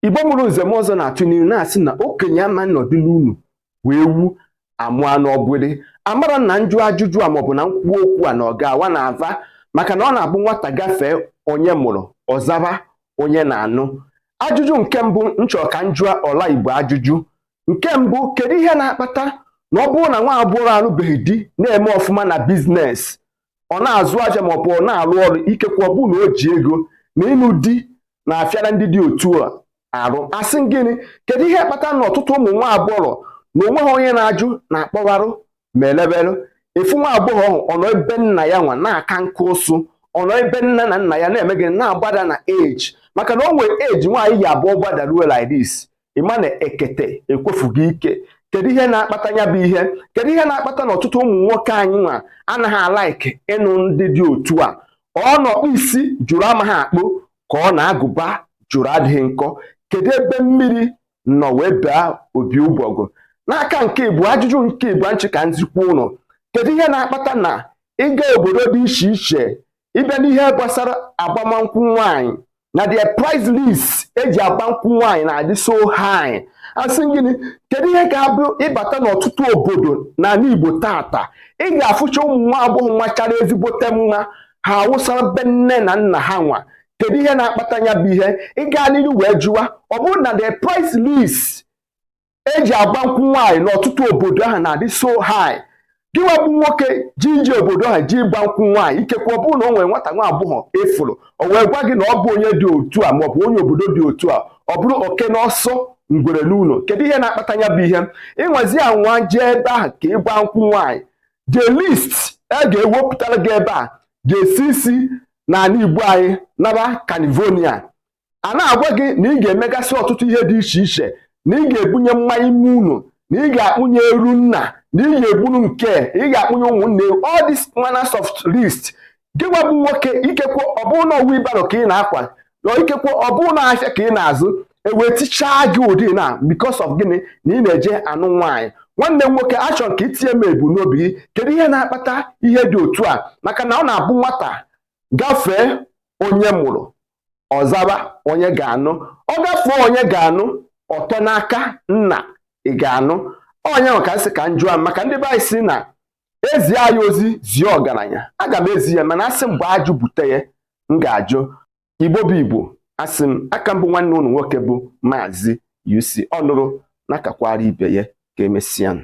Igbo mụrụ nze m ọzọ na-atụ n'ilu na-asị na okenye ama nọdụ n'ụlọ wee ewu amụọ n'ọgbụrị. Amara na njụ ajụjụ a maọbụ na nkwuo okwu a na ọ ga-awa na ava, maka na ọ na-abụ nwata gafee onye mụrụ, ọzaba onye na-anụ. Ajụjụ nke mbụ m chọrọ ka m jụọ ọla Igbo, ajụjụ nke mbụ: kedu ihe na-akpata na ọ bụrụ na nwa agbọghọ alụbeghị di na-eme ọfụma na business, ọ na-azụ ahịa maọbụ ọ na-arụ ọrụ, ikekwe ọ bụrụ na o ji ego, na ịnụ di na-afịara ndị dị otu a arụ? Asị gịnị? Kedu ihe kpatara na ọtụtụ ụmụ nwa agbọghọ na onwe ha onye na-ajụ na-akpọgharụ ma eleberụ efu nwa agbọghọ ahụ, ọ nọ ebe nna ya nwa na-aka nkụ ụsụ, ọ nọ ebe nna na nna ya na-eme gịnị, na-agbada na age? Maka na o nwere age nwaanyị yi abụọ gbadaruo like this, ịma na ekete ekwefughị ike. Kedu ihe na-akpata ya bụ ihe? Kedu ihe na-akpata na ọtụtụ ụmụ nwoke anyị nwa anaghị a-like ịnụ ndị dị otu a? Ọ nọkpụ isi jụrụ amaghị akpụ, ka ọ na-agụba jụrụ adịghị nkọ. Kedu ebe mmiri nọ wee baa obi ụgbọgụ? N'aka nke ịbụ, ajụjụ nke ịbụ nchị ka nzikwa ụlọ: kedu ihe na-akpata na ịga obodo dị iche iche, ịbịa n'ihe gbasara agbamnkwụ nwaanyị, na the price list eji agba nkwụ nwaanyị na-adị so high? Asị gịnị? Kedu ihe ga-abụ ịbata n'ọtụtụ obodo n'ala Igbo tata, ị ga-afụcha ụmụ nwa agbọghọ machara ezigbote mma, ha awụsara be nne na nna ha nwa? Kedu ihe na-akpata ya bụ ihe? Ịga n'ihu wee jụwa, ọ bụrụ na the price list eji agba nkwụ nwaanyị n'ọtụtụ obodo ahụ na-adị so high, gịnwa bụ nwoke ji ije obodo ahụ ji ịgba nkwụ nwaanyị, ikekwe ọ bụrụ na o nwere nwata nwa agbọghọ ịfụrụ, o wee gwa gị na ọ bụ onye dị otu a maọbụ onye obodo dị otu a, ọ bụrụ oke n'ọsọ ngwere n'ụlọ. Kedu ihe na-akpata ya bụ ihe? Ịnwazi anwa jee ebe ahụ ka ịgba nkwụ nwaanyị, the list e ga-ewepụtara gị ebe a ga-esi isi n'ala Igbo anyị naba California. A na-agwa gị na ị ga-emegasị ọtụtụ ihe dị iche iche, na ị ga-ebunye mmanya ime ụlọ, na ị ga-akpụnye eru nna, na ị ga-egburu nke ị ga-akpụnye ụmụnne, all this manners of list. Gị nwa bụ nwoke, ikekwe ọ bụrụ na wheelbarrow ka ị na-akwa, ikekwe ọ bụrụ na ahịa ka ị na-azụ, ewee tichaa gị ụdị na because of gịnị? Na ị na-eje anụ nwaanyị. Nwanne m nwoke, achọrọ ka itinye m ebu n'obi gị: kedu ihe na-akpata ihe dị otu a? Maka na ọ na-abụ nwata gafee onye mụrụ, ọzaba onye ga-anụ. Ọ gafee onye ga-anụ, ọtọ n'aka nna ị ga-anụ onye nwe. Ka nsị ka m jụọ, maka ndị be anyị si na ezi anyị ozi zie ọgaranya, aga m ezi ya, mana asị mgbe ajụ bute ya, m ga-ajụ. Igbo bụ Igbo, asị m aka mbụ nwanne ụnụ nwoke bụ Maazị UC Ọnụrụ, na-akakwara ibe ya. Ka emesịa.